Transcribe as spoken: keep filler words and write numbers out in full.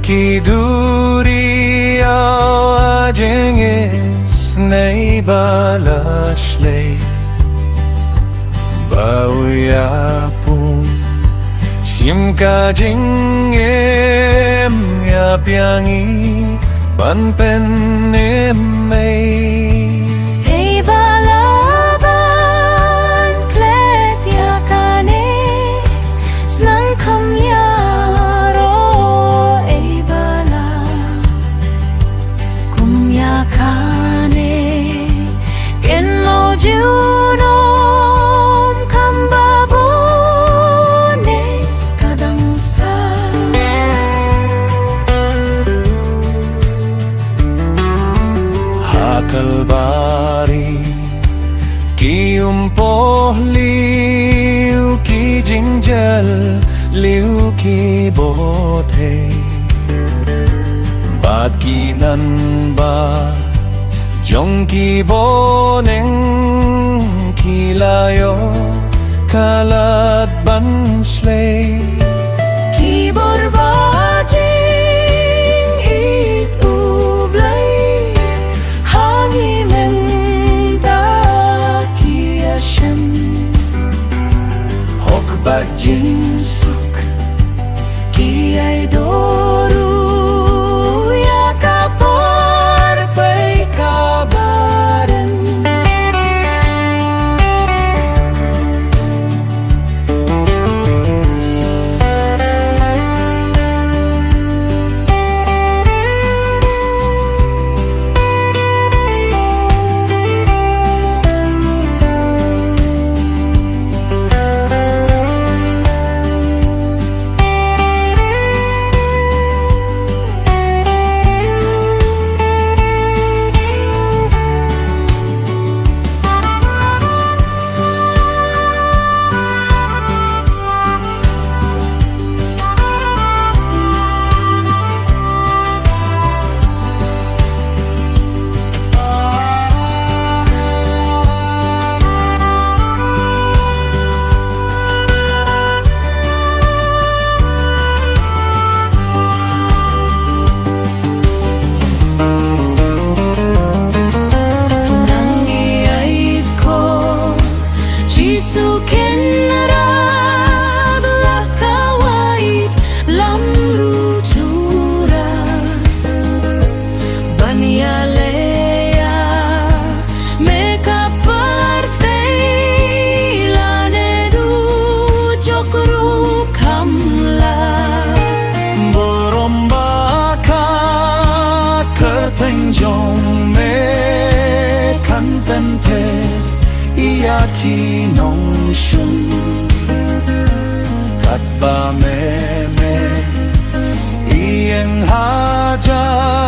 Ki duriaw ha jingisynei ba la shlei, ba u ïa pun shim ka jingim ïa phi ïa ngi ban pynim ei. Ei ba la ban klet ïa kane, snang kham ïa ro ei ba la kum ïa kane. Kin mo ju nom kham ba bun ne ka dang sa. Ha Kalbari ki um poh liu ki jingjel liu ki botei. Bad ki nan ba jong ki boneng ki la ïoh ka lad ban shlei. Ki bor ba jingïeit U Blei ha ngi mynta ki ïa shem. Hok bad jingsuk ki ai dur ïa ka por pei ka barim. Jisu Kynrad la ka wait lam rutura ban ïaleh ïa me ka pyrthei lane du jok ruh kham lah. Burom ba ka kyrteng jong me kan pynpeit ïa ki nongshun. Katba me me ïeng hajan